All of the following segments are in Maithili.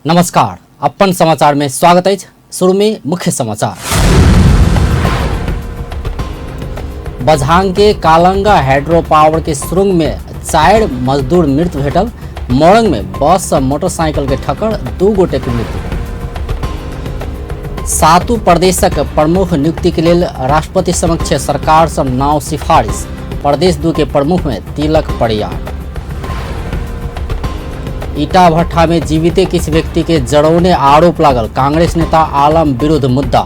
नमस्कार, अपन समाचार में स्वागत अछि। शुरू में मुख्य समाचार। बझांग के कालंगा हाइड्रो पावर के सुरंग में 4 मजदूर मृत भेटल। मोरंग में बस से मोटरसाइकिल के ठक्कर, 2 गोटे के मृत्यु। सातू प्रदेशक प्रमुख नियुक्ति के लेल राष्ट्रपति समक्ष सरकार से नाव सिफारिश। प्रदेश 2 के प्रमुख में तिलक परियार। ईटा भट्ठा में जीविते किसी व्यक्ति के जरौने आरोप लागल कांग्रेस नेता आलम विरुद्ध मुद्दा।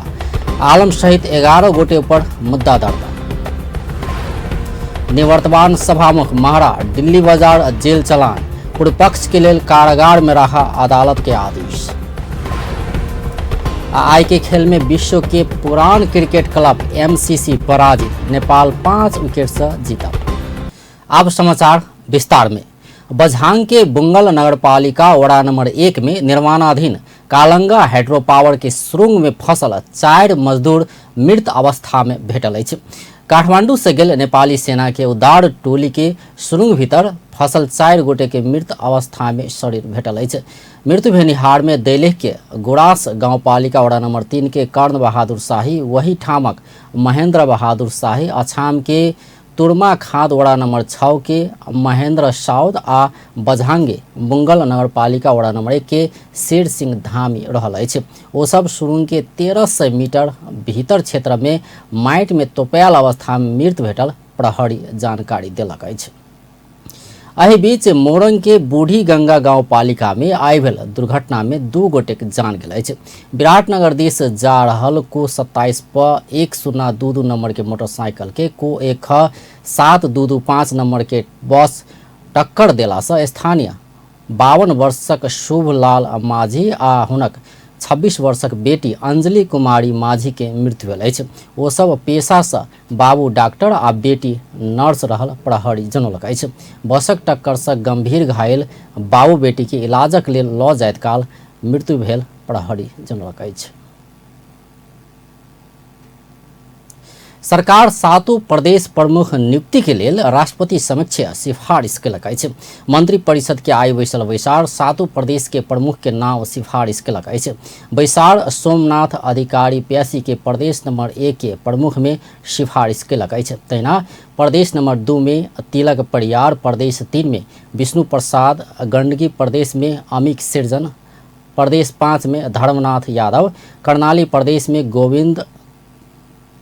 आलम सहित 11 गोटे पर मुद्दा दर्ता। निवर्तमान सभामुख महरा दिल्ली बाजार जेल चलान, पूर्वपक्ष के लेल कारागार में रहा अदालत के आदेश। आइ के खेल में विश्व के पुरान क्रिकेट क्लब एमसीसी पराजित, नेपाल 5 विकेट से जीतल। अब समाचार विस्तार में। बझांग के बुंगल नगरपालिका वड़ा नंबर 1 में निर्माणाधीन कालंगा हाइड्रो पावर के सुरंग में फसल 4 मजदूर मृत अवस्था में भेटल अछि। काठमांडू से गेल नेपाली सेना के उदार टोली के सुरंग भीतर फसल 4 गोटे के मृत अवस्था में शरीर भेटल अछि। मृत्यु भेनिहार में दैलेख के गुरास गांवपालिका वड़ा नंबर 3 के कर्ण बहादुर शाही, वही ठामक महेंद्र बहादुर शाही, अछाम के तुरमा खाद वड़ा नंबर 6 के महेंद्र साउद आ बझांगे बुंगल नगरपालिका वड़ा नंबर 1 के शेर सिंह धामी रहल अछि। ओ सब सुरुंग के 1300 मीटर भीतर क्षेत्र में माटि में तोपायल अवस्था में मृत भेटल प्रहरी जानकारी देलक अछि। एहि बीच मोरंग के बूढ़ी गंगा गांवपालिका में आइ भेल दुर्घटना में 2 गोटेक जान गेल अछि। विराटनगर दिस जा रहल को 27 प 1022 नंबर के मोटरसाइकिल के को 1 ख 7225 नंबर के बस टक्कर देला से स्थानीय 52 वर्षक शुभलाल माझी आ हुनक 26 वर्षक बेटी अंजलि कुमारी माझी के मृत्यु भेल अछि। ओ सब पेशा से बाबू डॉक्टर आ बेटी नर्स रहल प्रहरी जनौलक अछि। बसक टक्कर से गंभीर घायल बाबू बेटी के इलाजक लेल लऽ जाइत काल मृत्यु भेल प्रहरी जनौलक अछि। सरकार सातों प्रदेश प्रमुख नियुक्ति के लेल राष्ट्रपति समक्ष सिफारिश केलक अछि। मंत्री परिषद के आइ बैसल बैसार सातों प्रदेश के प्रमुख के नाम सिफारिश केलक अछि। बैसार सोमनाथ अधिकारी प्यासी के प्रदेश नंबर 1 के प्रमुख में सिफारिश केलक अछि। तहिना प्रदेश नंबर 2 में तिलक परियार, प्रदेश 3 में विष्णु प्रसाद गंडकी, प्रदेश में अमित सिरजन, प्रदेश 5 में धर्मनाथ यादव, कर्णाली प्रदेश में गोविंद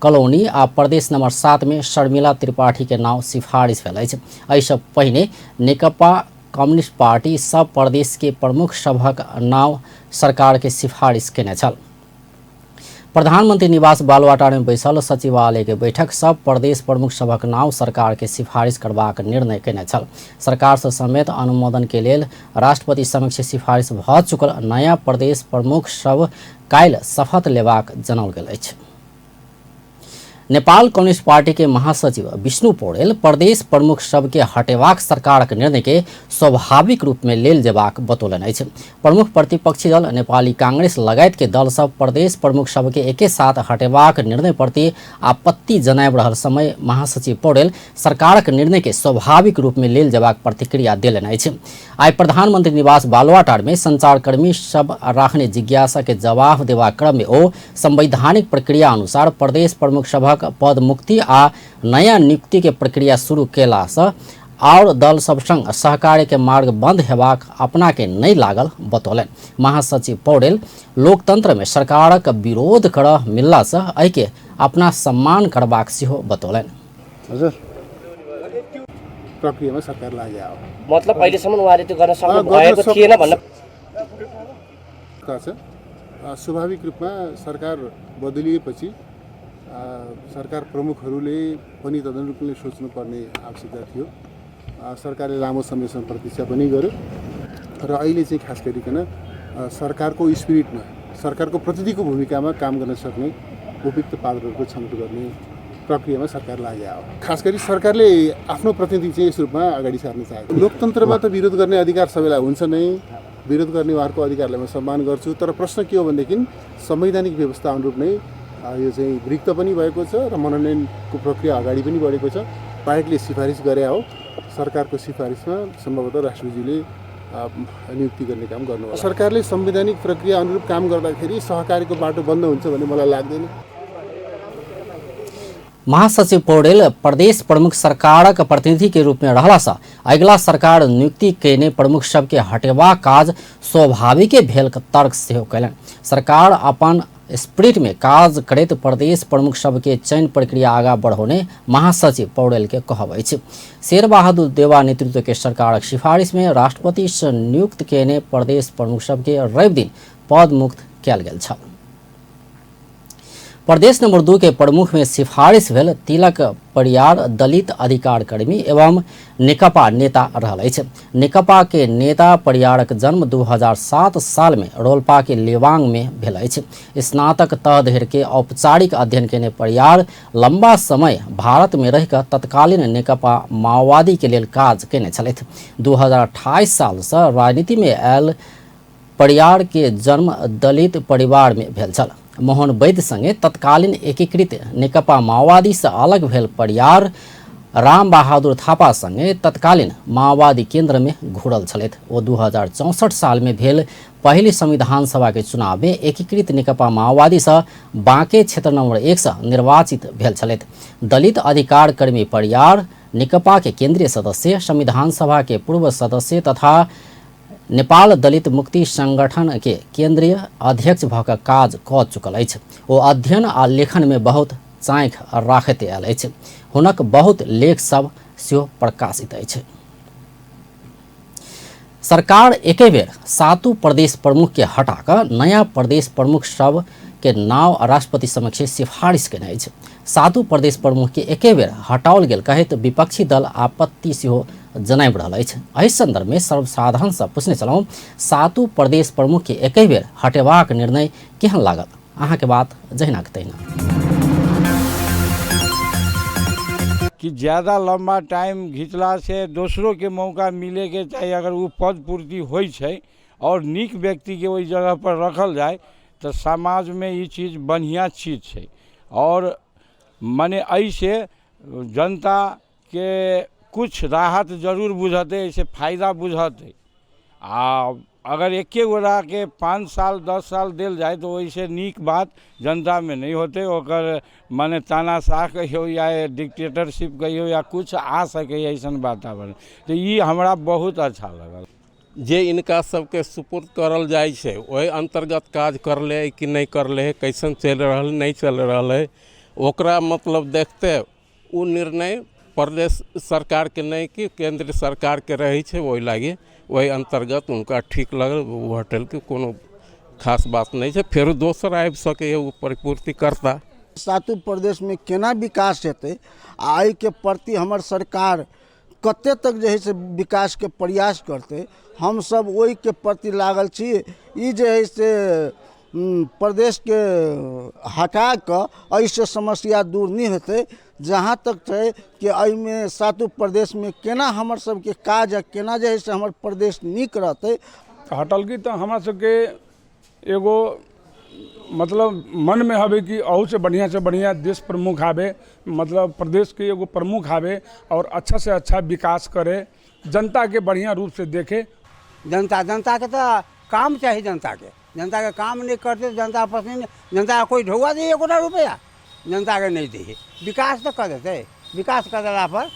कलोनी आ प्रदेश नंबर 7 में शर्मिला त्रिपाठी के नाम सिफारिश भेल अछि। एहिसँ पहिने नेकपा कम्युनिस्ट पार्टी सब प्रदेश के प्रमुख सभक नाम सरकार के सिफारिश केने छल। प्रधानमंत्री निवास बालुवाटार में बैसल सचिवालय के बैठक सब प्रदेश प्रमुख सभक नाम सरकार के सिफारिश करबाक निर्णय केने छल। सरकार से समेत अनुमोदन के लेल राष्ट्रपति समक्ष सिफारिश भऽ चुकल नया प्रदेश प्रमुख सब काल्हि शपथ लेबाक जनाओल गेल अछि। नेपाल कम्युनिस्ट पार्टी के महासचिव विष्णु पौडेल प्रदेश प्रमुख सबके हटेबाक सरकारक निर्णय के स्वाभाविक रूप में लेल जेबाक बतौलनि अछि। प्रमुख प्रतिपक्षी दल नेपाली कांग्रेस लगायत के दल सब प्रदेश प्रमुख सबके एके साथ हटेबाक निर्णय प्रति आपत्ति जनाबि रहल समय महासचिव पौडेल सरकारक निर्णय के स्वाभाविक रूप में लेल जेबाक प्रतिक्रिया देलनि अछि। आइ प्रधानमंत्री निवास बालुवाटार में संचारकर्मी सब राखने जिज्ञासा के जवाब देबाक क्रम में ओ संवैधानिक प्रक्रिया अनुसार प्रदेश प्रमुख सभक पद मुक्ति आ नया नियुक्ति के प्रक्रिया शुरू केला से और दल सब संग सहकार्य के मार्ग बंद हेबाक अपना के नहीं लागल बतौलनि। महासचिव पौडेल लोकतंत्र में सरकारक विरोध करऽ मिलला से एहि के अपना सम्मान करबाक सेहो बतौलनि। हजुर, प्रक्रियामा सरकार लाग्यो हो। मतलब अहिलेसम्म उहाँले त्यो गर्न सक्नु गर्न भएको थिएन भन्न छ। स्वाभाविक रूपमा सरकार बदलिएपछि सरकार प्रमुखहरूले पनि तदनुरूपले सोच्नुपर्ने आवश्यकता थियो। सरकारले लामो समयसम्म प्रतीक्षा पनि गर्यो र अहिले चाहिँ खास गरिकन सरकारको स्पिरिटमा, सरकारको प्रतिनिधिको भूमिकामा काम गर्न सक्ने उपयुक्त पात्रहरूको छनौट गर्ने प्रक्रियामा सरकार लाग्यो हो। खास गरी सरकारले आफ्नो प्रतिनिधि चाहिँ यस रूपमा अगाडि सार्न चाहेको। लोकतन्त्रमा त विरोध गर्ने अधिकार सबैलाई हुन्छ नै, विरोध गर्ने उहाँहरूको अधिकारलाई म सम्मान गर्छु। तर प्रश्न के हो भनेदेखि संवैधानिक व्यवस्था अनुरूप नै यो चाहिँ रिक्त पनि भएको छ र मनोनयनको प्रक्रिया अगाडि पनि बढेको छ। पार्टीले सिफारिस गरे हो, सरकारको सिफारिसमा सम्भवतः राष्ट्रपतिज्यूले नियुक्ति गर्ने काम गर्नु। सरकारले संवैधानिक प्रक्रिया अनुरूप काम गर्दाखेरि सहकार्यको बाटो बन्द हुन्छ भन्ने मलाई लाग्दैन। महासचिव पौडेल प्रदेश प्रमुख सरकारक प्रतिनिधि के रूप में रहला सँ अगिला सरकार नियुक्ति केने प्रमुख सबके हटेबाक काज स्वाभाविके भेल तर्क सेहो कयलनि। सरकार अपन स्प्रिट में काज करैत प्रदेश प्रमुख सबके चयन प्रक्रिया आगा बढ़ौने महासचिव पौडेल के कहब अछि। शेरबहादुर देवा नेतृत्व के सरकारक सिफारिश में राष्ट्रपति सँ नियुक्त केने प्रदेश प्रमुख सबके रवि दिन पद मुक्त कयल गेल छल। प्रदेश नंबर 2 के प्रमुख में सिफारिश भेल तिलक परियार दलित अधिकार कर्मी एवं नेकपा नेता रहल अछि। नेकपा के नेता परियारक जन्म 2007 साल में रोल्पा के लेवांग में भेल अछि। स्नातक तह धरि के औपचारिक अध्ययन केने परियार लंबा समय भारत में रहिकऽ तत्कालीन नेकपा माओवादी के लेल काज केने छलथि। 2028 साल सँ राजनीति में आयल परियार के जन्म दलित परिवार में भेल छल। मोहन वैद्य संगे तत्कालीन एकीकृत नेकपा माओवादी से अलग भेल परियार राम बहादुर थापा संगे तत्कालीन माओवादी केंद्र में घुरल छलथि। ओ 2064 साल में भेल पहिल संविधान सभा के चुनाव में एकीकृत नेकपा माओवादी से बांके क्षेत्र नंबर 1 से निर्वाचित भेल छलथि। दलित अधिकार कर्मी परियार नेकपा के केंद्रीय सदस्य, संविधान सभा के पूर्व सदस्य तथा नेपाल दलित मुक्ति संगठन के केंद्रीय अध्यक्ष भऽ कऽ काज कऽ चुकल अछि। ओ अध्ययन आ लेखन में बहुत चाँखि राखैत आयल अछि। हुनक बहुत लेख सब सेहो प्रकाशित अछि। सरकार एके बेर 7 प्रदेश प्रमुख के हटा कऽ नया प्रदेश प्रमुख सब के नाव राष्ट्रपति समक्ष सिफारिश केने अछि। 7 प्रदेश प्रमुख के एके बेर हटाओल गेल कहैत विपक्षी दल आपत्ति सेहो जनाबि रहल अछि। एहि संदर्भ में सर्वसाधारण सँ पूछने छलहुँ, 7 प्रदेश प्रमुख के एके बेर हटेबाक निर्णय केहन लागल? अहाँके बात जहिना के तहिना। कि ज़्यादा लम्बा टाइम घिचला से दोसरों के मौका मिले के चाही। अगर वो पद पूर्ति होइ छै और नीक व्यक्ति के ओहि जगह पर रखल जाय तो समाज में ई चीज़ बढ़िया चीज़ छै। और मने एहिसे जनता के कुछ राहत जरूर बुझतै, एहिसे फायदा बुझतै। आ अगर एके गोटाके 5 साल 10 साल देल जाय तो ओहिसे नीक बात जनतामे नहि होतै। ओकर मने तानाशाह कहियौ या डिक्टेटरशिप कहियौ या कुछ आ सकैए अइसन वातावरण। तऽ ई हमरा बहुत अच्छा लगल। जे इनका सबके सुपुर्द करल जाइ छै ओहि अन्तर्गत काज करले कि नहि करले, कैसन चलि रहल नहि चलि रहल है, ओकरा मतलब देखते ओ निर्णय प्रदेश सरकारके नहि कि केंद्र सरकारके रहै छै। ओहि लागि ओहि अन्तर्गत हुनका ठीक लगल ओ हटलके कोनो खास बात नहि छै। फेरो दोसर आबि सकैए, ओ परिपूर्ति करता। 7 प्रदेशमे केना विकास हेतै आ एहिके प्रति हमर सरकार कते तक जे है से विकासके प्रयास करतै, हमसब ओहिके प्रति लागल छी। ई जे है से प्रदेशके हटा कऽ एहिसँ समस्या दूर नहि हेतै। जहाँ तक छै कि एहिमे 7 प्रदेशमे केना हमर सबके काज आ केना जे है से हमर प्रदेश नीक रहतै। हटलकी तऽ हमरा सबके एगो मतलब मन में हवे कि अहू से बढ़िया देश प्रमुख आवे, मतलब प्रदेश के एगो प्रमुख आवे और अच्छा से अच्छा विकास करे, जनता के बढ़िया रूप से देखे। जनता जनता के तो काम चाहिए, जनता के काम नहीं करते जनता पसंद नहीं। जनता कोई ढौआ दे 1 रुपया जनता के नहीं दे, विकास तो कर देते। विकास कर दिला पर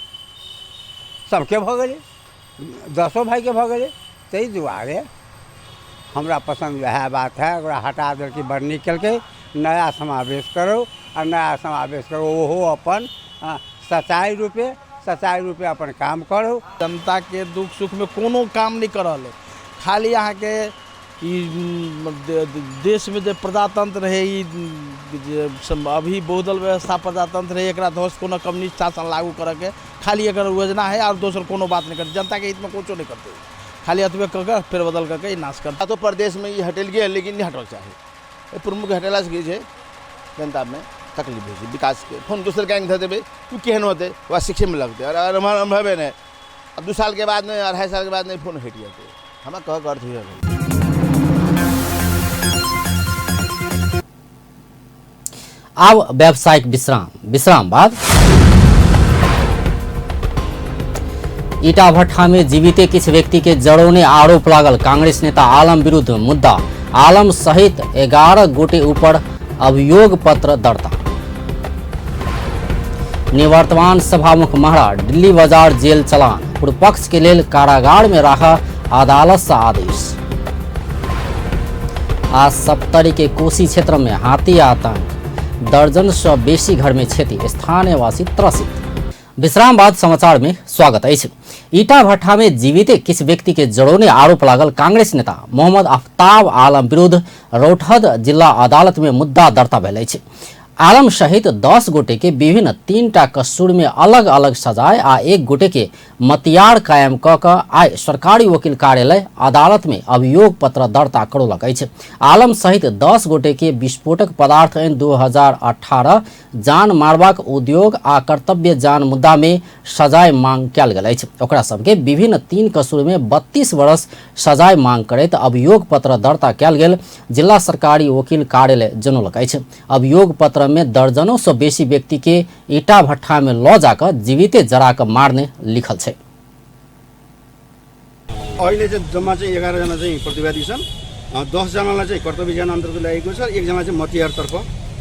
सबके भऽ गेलै, 10 भाई के भऽ गेलै। ताहि दुआरे हमरा पसंद वएह बात है, ओकरा हटा देलकै बड़ नीक केलकै। नया समावेश करू आ नया समावेश करू, ओहो अपन सच्चाइ रूपे अपन काम करू। जनता के दुख सुख में कोनो काम नहीं कर रहल है, खाली अहाँके ई देश में जे प्रजातंत्र है, ई जे अभी बहुदल व्यवस्था प्रजातंत्र है, एकरा ध्वस्त कोनो कम्युनिस्ट शासन लागू करके खाली एकर योजना है और दोसर कोनो बात नहीं करते। जनता के हित में कुछो नहीं करते, खाली अतबे कऽ के फेर बदल कऽ के नाश करते। तो प्रदेश में ई हटेल गेल, लेकिन नहीं हटल चाही। प्रमुख हटेला से की छै जनता में तकलीफ होइ छै विकास के। फोन दोसर गैंग धऽ देबै ओ केहन होतै, वएह शिक्षे में लगतै। और अनुभवे नहि, अब 2 साल के बाद नहीं, 2.5 साल के बाद नहीं फोन हटि जेतै। हमरा कहके अर्थ होइए। आब व्यावसायिक विश्राम, विश्राम बाद ईटा भट्ठा में जीविते किछु व्यक्ति के जरौने आरोप लागल कांग्रेस नेता आलम विरुद्ध मुद्दा। आलम सहित 11 गोटे ऊपर अभियोग पत्र दर्ता। निवर्तमान सभामुख महरा दिल्ली बाजार जेल चलान, पूर्वपक्ष के लेल कारागार में राखा अदालत से आदेश। आज सप्तरी के कोसी क्षेत्र में हाथी आतंक, दर्जन से बेसी घर में क्षति, स्थानीयवासी त्रसित। विश्राम बाद समाचार में स्वागत अछि। ईटा भट्ठा में जीविते किछु व्यक्ति के जरौने आरोप लागल कांग्रेस नेता मोहम्मद आफ्ताब आलम विरुद्ध रौतहट जिला अदालत में मुद्दा दर्ता भेल अछि। आलम सहित 10 गोटे के विभिन्न 3टा कसूर में अलग अलग सजाय आ 1 गोटे के मतियार कायम क क आइ सरकारी वकील कार्यालय अदालत में अभियोग पत्र दर्ता करौलक अछि। आलम सहित 10 गोटे के विस्फोटक पदार्थ ऐन 2018 जान मारबाक उद्योग आ कर्तव्य जान मुद्दा में सजाय मांग कयल गेल अछि। ओकरा सबके विभिन्न 3 कसूर में 32 वर्ष सजाय मांग करैत अभियोग पत्र दर्ता कयल गेल जिला सरकारी वकील कार्यालय जनौलक अछि। अभियोग पत्र में दर्जनों से बेसी व्यक्ति के ईटा भट्ठा में ल जाकर जीविते जरा क मारने लिखल छै। अहिले चाहिँ जम्मा चाहिँ 11 जना चाहिँ प्रतिवादी छन्, 10 जनालाई चाहिँ कर्तव्य ज्यान अन्तर्गत ल्याइएको छ, 1 जना चाहिँ मतियारतर्फ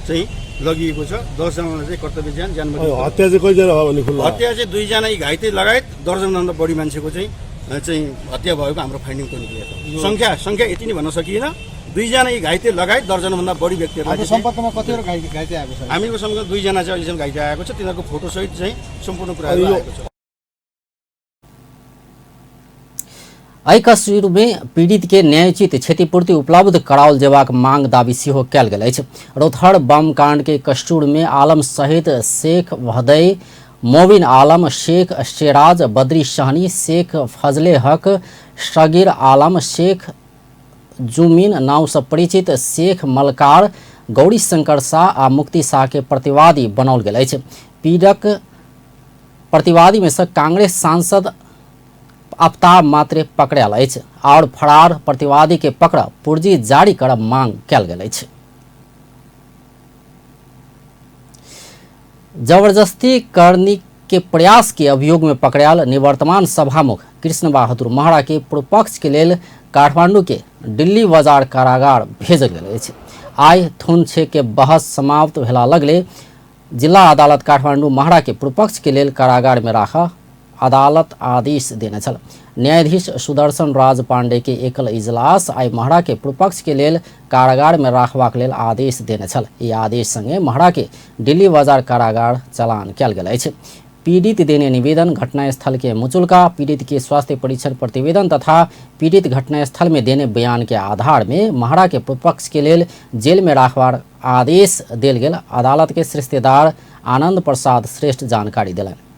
चाहिँ लगिएको छ। 10 जनालाई चाहिँ कर्तव्य ज्यान ज्यान हत्या चाहिँ कतिजना भयो भन्ने खुल्ला? हत्या चाहिँ 2 जना घाइते लगायत दर्जनभन्दा बढी मान्छेको चाहिँ चाहिँ हत्या भएको हाम्रो फाइन्डिङ निक्लिएको छ। संख्या यति नै भन्न सकिएन, 2 जना घाइते लगायत दर्जनभन्दा बढी व्यक्तिहरूलाई सम्पर्कमा कतिवटा घाइते आएको छ? हामीको सम्पर्कमा 2 जना चाहिँ अहिलेसम्म घाइते आएको छ, तिनीहरूको फोटोसहित चाहिँ सम्पूर्ण कुराहरू आएको छ। एहि कसूर में पीड़ित के न्यायोचित क्षतिपूर्ति उपलब्ध कराओल जेबाक मांग दावी सेहो कयल गेल अछि। रौतहट बम कांड के कसूर में आलम सहित शेख भदई, मोबिन आलम, शेख शेराज, बद्री सहनी, शेख फजले हक, सगीर आलम, शेख जुमिन नाव से परिचित शेख मलकार, गौरी शंकर शाह आ मुक्ति शाह के प्रतिवादी बनाओल गेल अछि। पीड़क प्रतिवादी में से कांग्रेस सांसद आफ्ताब मात्रे पकड़ायल अछि और फरार प्रतिवादी के पकड़ पुर्जी जारी कर मांग कयल गेल अछि। जबरदस्ती करनी के प्रयास के अभियोग में पकड़ायल निवर्तमान सभामुख कृष्ण बहादुर महरा के पूर्वपक्ष के लेल काठमांडू के दिल्ली बाजार कारागार भेजल गेल अछि। आइ थुनछे के बहस समाप्त भेला लगले जिला अदालत काठमांडू महरा के पूर्वपक्ष के लेल कारागार में राखा अदालत आदेश देने छल। न्यायाधीश सुदर्शन राज पांडे के एकल इजलास आइ महरा के पूर्वपक्ष के लेल कारागार में राखबाक लेल आदेश देने छल। ई आदेश संगे महरा के दिल्ली बाजार कारागार चलान कयल गेल अछि। पीड़ित देने निवेदन, घटनास्थल के मुचुल्का, पीड़ित के स्वास्थ्य परीक्षण प्रतिवेदन तथा पीड़ित घटनास्थल में देने बयान के आधार में महरा के पूर्वपक्ष के लेल जेल में राखबाक आदेश देल गेल अदालत के रिश्तेदार आनंद प्रसाद श्रेष्ठ जानकारी देलनि।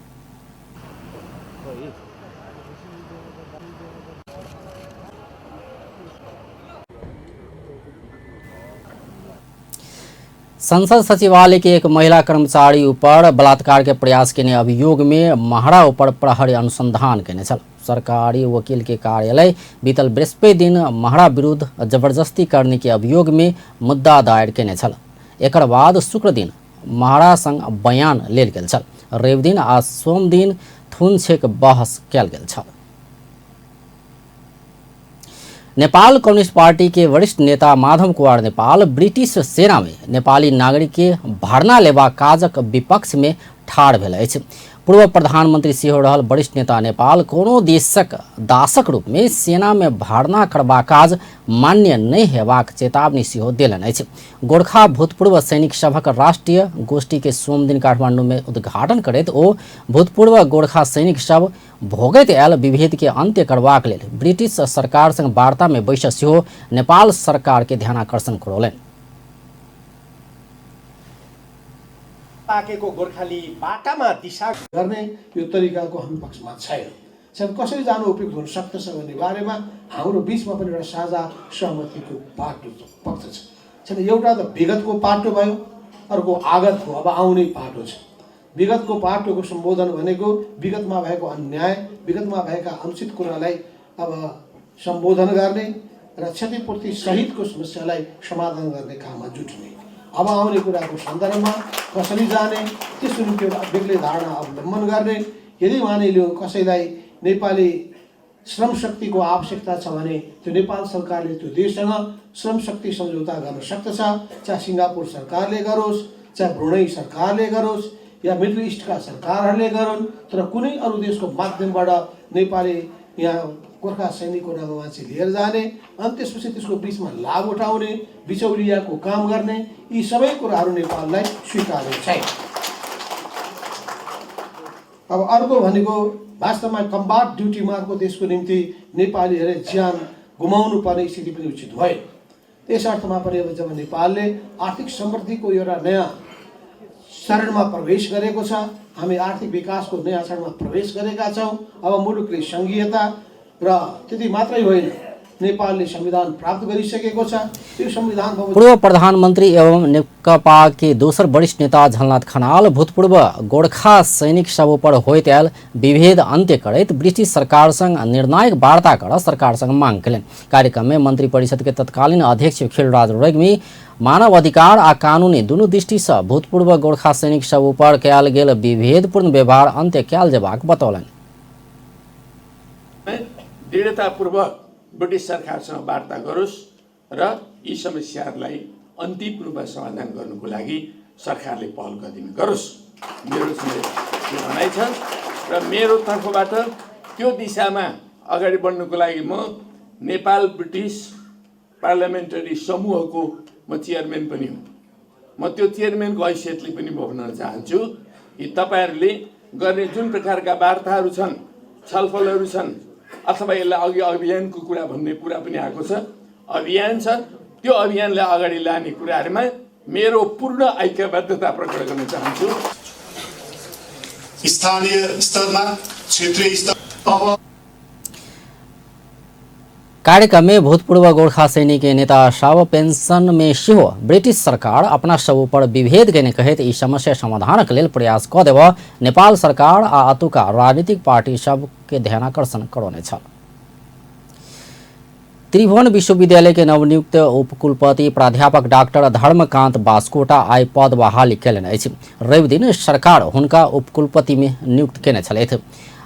संसद सचिवालय के एक महिला कर्मचारी ऊपर बलात्कार के प्रयास केने अभियोग में महरा ऊपर प्रहरी अनुसंधान केने छल। सरकारी वकील के कार्यालय बीतल बृहस्पति दिन महरा विरुद्ध जबरदस्ती करने के अभियोग में मुद्दा दायर केने छल। एकर बाद शुक्र दिन महरा संग बयान लेल गेल छल। रवि दिन आ सोम दिन थुनछेक बहस कयल गेल छल। नेपाल कम्युनिस्ट पार्टी के वरिष्ठ नेता माधव कुमार नेपाल ब्रिटिश सेना में नेपाली नागरिक के भर्ना लेबाक काजक विपक्ष में ठाढ़ भेल अछि। पूर्व प्रधानमंत्री सेहो रहल वरिष्ठ नेता नेपाल कोनो देशक दासक रूप में सेना में भर्ना करबाक काज मान्य नहि हेबाक चेतावनी सेहो देलनि अछि। गोरखा भूतपूर्व सैनिक सभक राष्ट्रीय गोष्ठी के सोमदिन काठमांडू में उद्घाटन करैत ओ भूतपूर्व गोरखा सैनिक सब भोगैत आयल विभेद के अंत्य करबाक लेल ब्रिटिश सरकार संग वार्ता में बैस सेहो नेपाल सरकार के ध्यानाकर्षण करौलनि। पाकेको गोर्खाली बाटामा दिशा गर्ने यो तरिकाको हामी पक्षमा छैन। सायद कसरी जानु उपयुक्त हुन सक्दछ भन्ने बारेमा हाम्रो बिचमा पनि एउटा साझा सहमतिको बाटो पक्ष छ। सायद एउटा त विगतको पाटो भयो, अर्को आगतको अब आउने पाटो छ। विगतको पाटोको सम्बोधन भनेको विगतमा भएको अन्याय, विगतमा भएका अनुचित कुरालाई अब सम्बोधन गर्ने र क्षतिपूर्ति सहितको समस्यालाई समाधान गर्ने काममा जुट्ने। अब आउने कुराको सन्दर्भमा कसरी जाने त्यसको निम्ति एउटा बेग्लै धारणा अवलम्बन गर्ने। यदि मानिलियो कसैलाई नेपाली श्रम शक्तिको आवश्यकता छ भने त्यो नेपाल सरकारले त्यो देशसँग श्रम शक्ति सम्झौता गर्न सक्दछ, चाहे सिङ्गापुर सरकारले गरोस्, चाहे ब्रुनेई सरकारले गरोस् या मिडल इस्टका सरकारहरूले गरून्, तर कुनै अरू देशको माध्यमबाट नेपाली यहाँ गोर्खा सैनिकको नाममा मान्छे लिएर जाने अनि त्यसपछि त्यसको बिचमा लाभ उठाउने, बिचौलियाको काम गर्ने, यी सबै कुराहरू नेपाललाई स्वीकार्य छैन। अब अर्को भनेको वास्तवमा कम्बाट ड्युटीमा अर्को देशको निम्ति नेपालीहरूले ज्यान गुमाउनु पर्ने स्थिति पनि उचित भएन। त्यस अर्थमा पनि अब जब नेपालले आर्थिक समृद्धिको एउटा नयाँ चरणमा प्रवेश गरेको छ, हामी आर्थिक विकासको नयाँ चरणमा प्रवेश गरेका छौँ। अब मुलुकले सङ्घीयता र त्यति मात्रै होइन, नेपालले संविधान प्राप्त गरिसकेको छ। त्यो संविधान पूर्व प्रधानमन्त्री एवं नेकपा के दोसर वरिष्ठ नेता झलनाथ खनाल भूतपूर्व गोर्खा सैनिक सब पर होइत आयल विभेद अन्त्य करैत ब्रिटिश सरकारसँग निर्णायक वार्ता कर सरकारसँग मांग केलनि। कार्यक्रम में मंत्री परिषद के तत्कालीन अध्यक्ष खिलराज रेग्मी मानव अधिकार आ कानूनी दुनू दृष्टि से भूतपूर्व गोर्खा सैनिक सब पर कयल गेल विभेदपूर्ण व्यवहार अन्त्य कयल जेबाक बतौलनि। दृढतापूर्वक ब्रिटिस सरकारसँग वार्ता गरोस् र यी समस्याहरूलाई अन्तिम रूपमा समाधान गर्नुको लागि सरकारले पहल कदमी गरोस्, मेरो त्यो भनाइ छ। र मेरो तर्फबाट त्यो दिशामा अगाडि बढ्नुको लागि म नेपाल ब्रिटिस पार्लियामेन्टरी समूहको म चेयरम्यान पनि हुँ। म त्यो चेयरम्यानको हैसियतले पनि म भन्न चाहन्छु कि तपाईँहरूले गर्ने जुन प्रकारका वार्ताहरू छन्, छलफलहरू छन्, अथवा यसलाई अघि अभियानको कुरा भन्ने कुरा पनि आएको छ, अभियान छ, त्यो अभियानलाई अगाडि लाने कुराहरूमा मेरो पूर्ण ऐक्यबद्धता प्रकट गर्न चाहन्छु। स्थानीय स्तरमा, क्षेत्रीय स्तर। अब कार्यक्रम में भूतपूर्व गोर्खा सैनिक नेता सब पेंशन में सेहो ब्रिटिश सरकार अपना सब पर विभेद केने कहैत ई समस्या समाधानक लेल प्रयास क देब नेपाल सरकार आ अतुका राजनीतिक पार्टी सब के ध्यानाकर्षण करौने छल। त्रिभुवन विश्वविद्यालय के नवनियुक्त उपकुलपति प्राध्यापक डाक्टर धर्मकांत बास्कोटा आइ पद बहाली केलनि अछि। रवि दिन सरकार हुनका उपकुलपति में नियुक्त केने छलथि।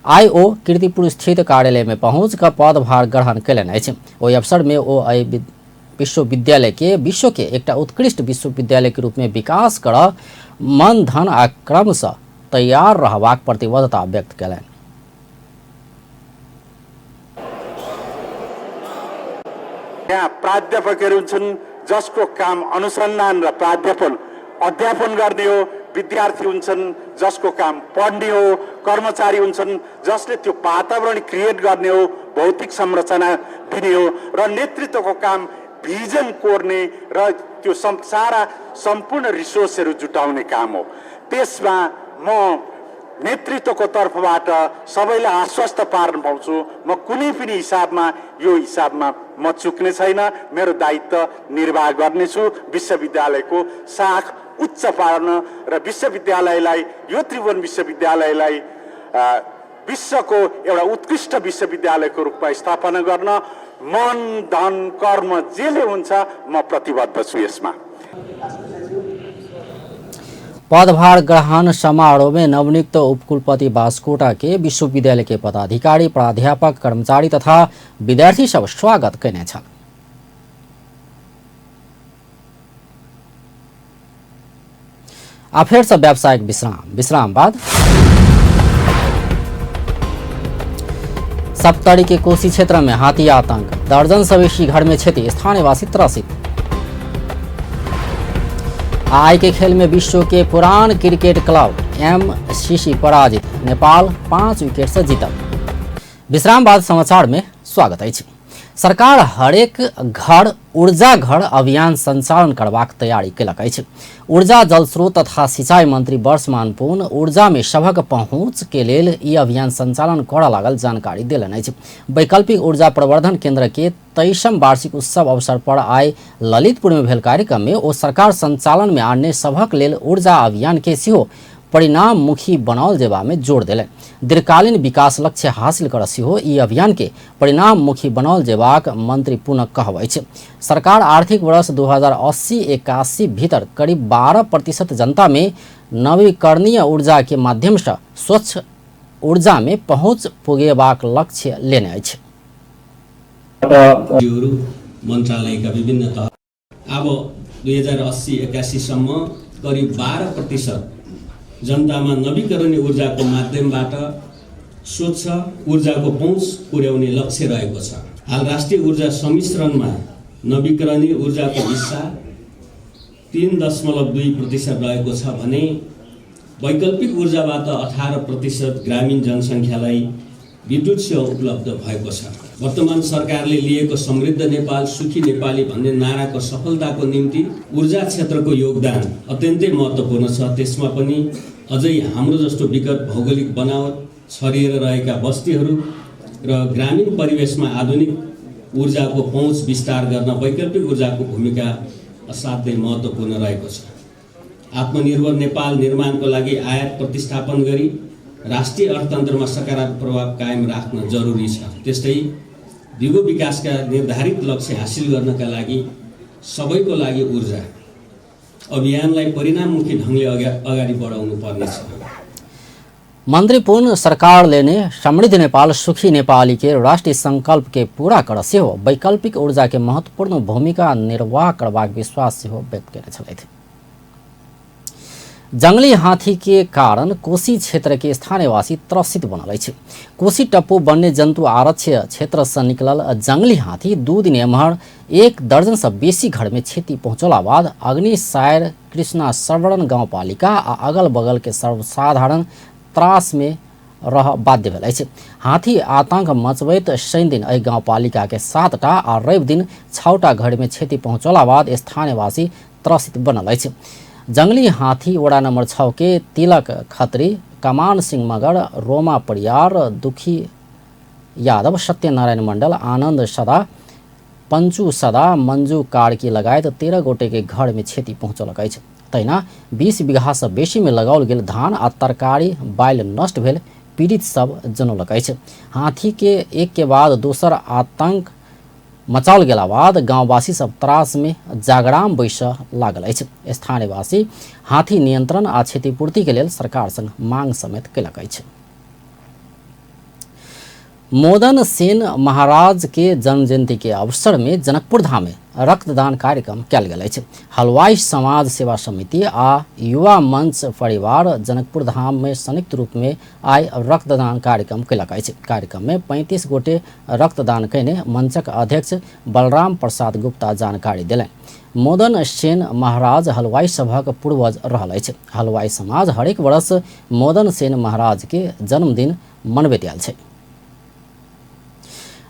आइ ओ कीर्तिपुर स्थित कार्यालय में पहुँच कऽ पदभार ग्रहण केलनि अछि। ओहि अवसर में ओ एहि विश्वविद्यालय के विश्व के एकटा उत्कृष्ट विश्वविद्यालय के रूप में विकास करऽ मन धन आ क्रमसँ तैयार रहबाक प्रतिबद्धता व्यक्त केलनि। यहाँ प्राध्यापकहरू हुन्छन् जसको काम अनुसन्धान र प्राध्यापन अध्यापन गर्ने हो, विद्यार्थी हुन्छन् जसको काम पढ्ने हो, कर्मचारी हुन्छन् जसले त्यो वातावरण क्रिएट गर्ने हो, भौतिक संरचना दिने हो, र नेतृत्वको काम भिजन कोर्ने र त्यो सारा सम्पूर्ण रिसोर्सहरू जुटाउने काम हो। त्यसमा म नेतृत्वको तर्फबाट सबैलाई आश्वस्त पार्न पाउँछु। म कुनै पनि हिसाबमा यो हिसाबमा म चुक्ने छैन, मेरो दायित्व निर्वाह गर्नेछु। विश्वविद्यालयको साख उच्च पार्न र विश्वविद्यालयलाई, यो त्रिभुवन विश्वविद्यालयलाई विश्वको एउटा उत्कृष्ट विश्वविद्यालयको रूपमा स्थापना गर्न मन धन कर्म जेले हुन्छ म प्रतिबद्ध छु यसमा। पदभार ग्रहण समारोह में नवनियुक्त उपकुलपति बास्कोटा के विश्वविद्यालय के पदाधिकारी, प्राध्यापक, कर्मचारी तथा विद्यार्थी सब स्वागत केने छल। आ फेर से व्यावसायिक विश्राम बाद सप्तरी के कोसी क्षेत्र में हाथी आतंक, दर्जन से बेसी घर में क्षति, स्थानीयवासी त्रसित। आइ के खेल में विश्व के पुरान क्रिकेट क्लब एमसीसी पराजित, नेपाल 5 विकेट से जीतल। विश्राम बाद समाचार में स्वागत अछि। सरकार हरेक घर ऊर्जा घर अभियान संचालन करबाक तैयारी केलक अछि। ऊर्जा जलस्रोत तथा सिंचाई मंत्री वर्षमान पुन ऊर्जा में सभक पहुँच के लेल ई अभियान संचालन करऽ लागल जानकारी देलनि अछि। वैकल्पिक ऊर्जा प्रवर्धन केंद्र के 23म वार्षिक उत्सव अवसर पर आइ ललितपुर में भेल कार्यक्रम में ओ सरकार संचालन में आनने सभक लेल ऊर्जा अभियान के सेहो परिणाममुखी बनाओल जेबा में जोर देलनि। दीर्घकालीन विकास लक्ष्य हासिल कर सेहो ई अभियान के परिणाममुखी बनाओल जेबाक मंत्री पुनः कहब अछि। सरकार आर्थिक वर्ष 2080-81 भीतर करीब 12% जनता में नवीकरणीय ऊर्जा के माध्यम से स्वच्छ ऊर्जा में पहुंच पुगेबाक लक्ष्य लेने अछि। मन्त्रालयका विभिन्न तह अब 2080-81 सम्म करिब 12% जनतामा नवीकरणीय ऊर्जाको माध्यमबाट स्वच्छ ऊर्जाको पहुँच पुर्याउने लक्ष्य रहेको छ। हाल राष्ट्रिय ऊर्जा सम्मिश्रणमा नवीकरणीय ऊर्जाको हिस्सा 3.2% रहेको छ भने वैकल्पिक ऊर्जाबाट 18% ग्रामीण जनसङ्ख्यालाई विद्युत सेवा उपलब्ध भएको छ। वर्तमान सरकारले लिएको समृद्ध नेपाल सुखी नेपाली भन्ने नाराको सफलताको निम्ति ऊर्जा क्षेत्रको योगदान अत्यन्तै महत्त्वपूर्ण छ। त्यसमा पनि अझै हाम्रो जस्तो विकट भौगोलिक बनावट, छरिएर रहेका बस्तीहरू र ग्रामीण परिवेशमा आधुनिक ऊर्जाको पहुँच विस्तार गर्न वैकल्पिक ऊर्जाको भूमिका असाध्यै महत्त्वपूर्ण रहेको छ। आत्मनिर्भर नेपाल निर्माणको लागि आयात प्रतिस्थापन गरी राष्ट्रिय अर्थतन्त्रमा सकारात्मक प्रभाव कायम राख्न जरुरी छ। त्यस्तै दिगो विकासका निर्धारित लक्ष्य हासिल गर्नका लागि सबैको लागि ऊर्जा अभियानलाई परिणाममुखी ढङ्गले अगाडि बढाउनु पर्नेछ। मंत्री पूर्ण सरकार लेने समृद्ध नेपाल सुखी नेपाली के राष्ट्रिय संकल्प के पूरा कर सेहो वैकल्पिक ऊर्जा के महत्वपूर्ण भूमिका निर्वाह करबाक विश्वास सेहो व्यक्त केने छलथि। जंगली हाथी के कारण कोसी क्षेत्र के स्थानीयवासी त्रसित बनल अछि। कोसी टप्पू वन्य जन्तु आरक्ष क्षेत्र से निकलल जंगली हाथी 2 दिन एम्हर 1 दर्जन से बेसी घर में क्षति पहुंचला बाद अग्निसायर कृष्णा सर्वरण गाउँपालिका आ अगल बगल के सर्वसाधारण त्रास में रह बाध्य भेल अछि। हाथी आतंक मचबैत शनि दिन एहि गाउँपालिका के 7टा आ रवि दिन 6टा घर में क्षति पहुंचला बाद स्थानीयवासी त्रसित बनल अछि। जंगली हाथी वडा नंबर 6 के तिलक खत्री, कमान सिंह मगर, रोमा परियार, दुखी यादव, सत्यनारायण मंडल, आनंद सदा, पंचू सदा, मंजू कार्की लगायत 13 गोटे के घर में क्षति पहुँचलक अछि। तहिना 20 बीघा से बेसी में लगाओल गेल धान आ तरकारी बालि नष्ट भेल पीड़ित सब जनौलक अछि। हाथी के एक के बाद दोसर आतंक मचाओल गेला बाद गाँववासी सब त्रास में जागराम बैस लागल अछि। स्थानीयवासी हाथी नियंत्रण आ क्षतिपूर्ति के लेल सरकार संग मांग समेत केलक अछि। मोदन सेन महाराज के जन्म जयंती के अवसर में जनकपुर धाम में रक्तदान कार्यक्रम कयल गेल अछि। हलवाई समाज सेवा समिति आ युवा मंच परिवार जनकपुर धाम में संयुक्त रूप में आइ रक्तदान कार्यक्रम कयलक अछि। कार्यक्रम में 35 गोटे रक्तदान कयने मंचक अध्यक्ष बलराम प्रसाद गुप्ता जानकारी देलनि। मोदन सेन महाराज हलवाई सभक पूर्वज रहल अछि। हलवाई समाज हरेक वर्ष मोदन सेन महाराज के जन्मदिन मनबैत आयल छै।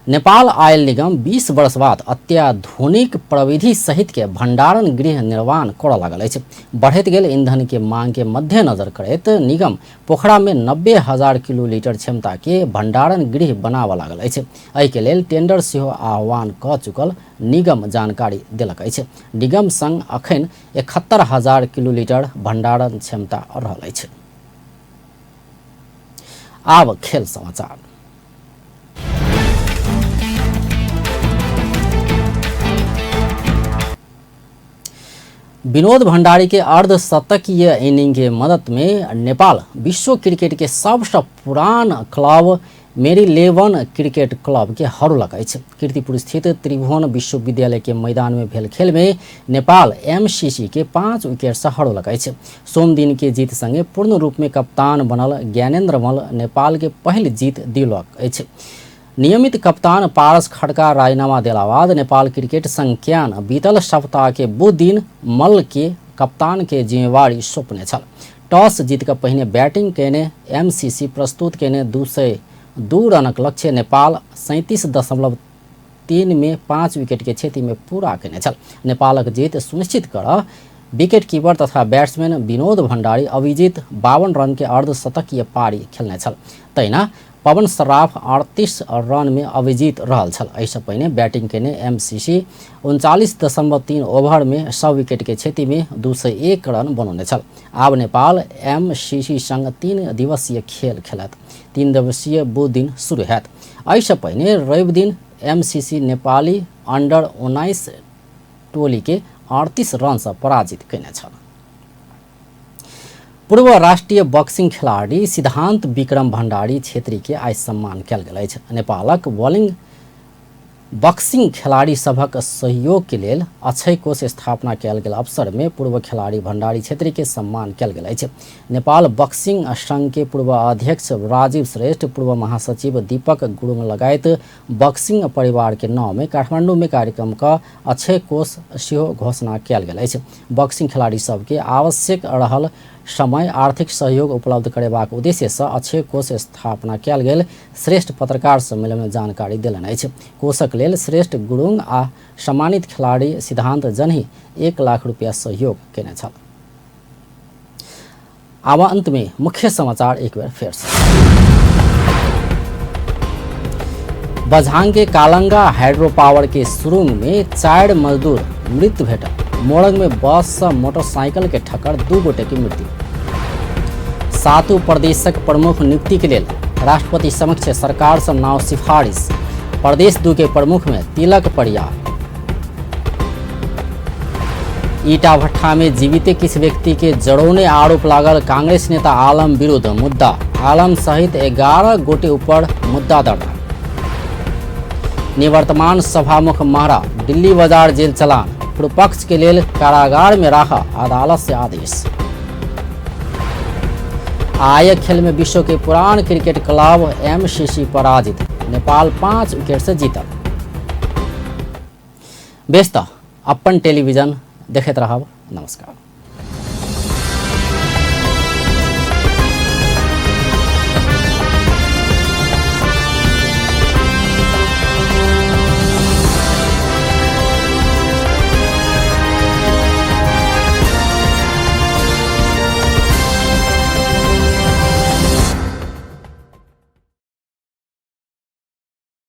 नेपाल आयल निगम 20 वर्ष बाद अत्याधुनिक प्रविधि सहित के भंडारण गृह निर्माण करऽ लागल अछि। बढ़ैत गेल ईंधन के मांग के मद्देनजर करैत निगम पोखरा में 90,000 किलो लीटर क्षमता के भंडारण गृह बनाबऽ लागल अछि। एहि के लेल टेंडर सेहो आह्वान कऽ चुकल निगम जानकारी देलक अछि। निगम संग अखन 71,000 किलो लीटर भंडारण क्षमता रहल अछि। आब खेल समाचार। विनोद भंडारी के अर्धशतकीय इनिंग के मदद में नेपाल विश्व क्रिकेट के सबसँ पुरान क्लब मेरीलेवन क्रिकेट क्लब के हरौलक अछि। कीर्तिपुर स्थित त्रिभुवन विश्वविद्यालय के मैदान में भेल खेल में नेपाल एमसीसी के 5 विकेट से हरौलक अछि। सोमदिन के जीत संगे पूर्ण रूप में कप्तान बनल ज्ञानेन्द्र मल्ल नेपाल के पहिल जीत दिलक अछि। नियमित कप्तान पारस खड़का राजीनामा देला बाद नेपाल क्रिकेट संज्ञान बीतल सप्ताह के बुध दिन मल्ल के कप्तान के जिम्मेवारी सौंपने छल। टॉस जीत कऽ पहिने बैटिंग कयने एमसीसी प्रस्तुत कयने 202 रनक लक्ष्य नेपाल 37.3 में 5 विकेट के क्षति में पूरा कयने छल। नेपालक जीत सुनिश्चित कर विकेट कीपर तथा बैट्समैन विनोद भंडारी अभिजीत 52 रन के अर्धशतकीय पारी खेलने छल। तहिना पवन सर्राफ 38 रन में अभिजीत रहल छल। एहिसँ पहिने बैटिंग कयने एमसीसी 39.3 ओवर में 100 विकेट के क्षति में 201 रन बनौने छल। आब नेपाल एमसीसी संग 3 दिवसीय खेल खेलत। 3 दिवसीय बुध दिन शुरू हैत। एहिसँ पहिने रवि दिन एमसीसी नेपाली अंडर 19 टोली के 38 रन से पराजित कयने छल। पूर्व राष्ट्रिय बक्सिङ खेलाडी सिद्धान्त विक्रम भण्डारी छेत्रीके आइ सम्मान कयल गेल अछि। नेपालक बॉलिंग बक्सिङ खेलाडी सभक सहयोग के लेल अक्षय कोष स्थापना कयल गेल अवसर में पूर्व खेलाडी भण्डारी छेत्री के सम्मान कयल गेल अछि। नेपाल बक्सिङ संघ के पूर्व अध्यक्ष राजीव श्रेष्ठ, पूर्व महासचिव दीपक गुरुङ लगायत बक्सिङ परिवार के नाम में काठमाडौँ में कार्यक्रम का अक्षय कोष सेहो घोषणा कयल गेल अछि। बक्सिङ खेलाडी सबके आवश्यक रहल समय आर्थिक सहयोग उपलब्ध करेबाक उद्देश्यसँ अक्षय कोष स्थापना कयल गेल श्रेष्ठ पत्रकार सम्मेलन में जानकारी देलनि अछि। कोषक लेल श्रेष्ठ गुरुङ आ सम्मानित खेलाडी सिद्धान्त जनही 1 लाख रुपया सहयोग केने छल। आब अंत में मुख्य समाचार एक बेर फेर से। बझांग के कालंगा हाइड्रो पावर के सुरुंग में 4 मजदूर मृत भेटल। मोरंग में बस से मोटरसाइकिल के ठक्कर 2 गोटे की मृत्यु। 7 प्रदेशक प्रमुख नियुक्ति के लेल राष्ट्रपति समक्ष सरकार से नाव सिफारिश। प्रदेश 2 के प्रमुख में तिलक परियार। ईटा भट्ठा में जीवित किसी व्यक्ति के जड़ौने आरोप लागल कांग्रेस नेता आलम विरुद्ध मुद्दा। आलम सहित 11 गोटे ऊपर मुद्दा दर्ता। निवर्तमान सभामुख महरा दिल्ली बाजार जेल चलान। पूर्वपक्ष के लेल कारागार में राखा अदालत से आदेश। आय खेल में विश्व के पुरान क्रिकेट क्लब एमसीसी पराजित। नेपाल 5 विकेट से जीतल। बेस त अपन टेलीविजन देखैत रहब। नमस्कार।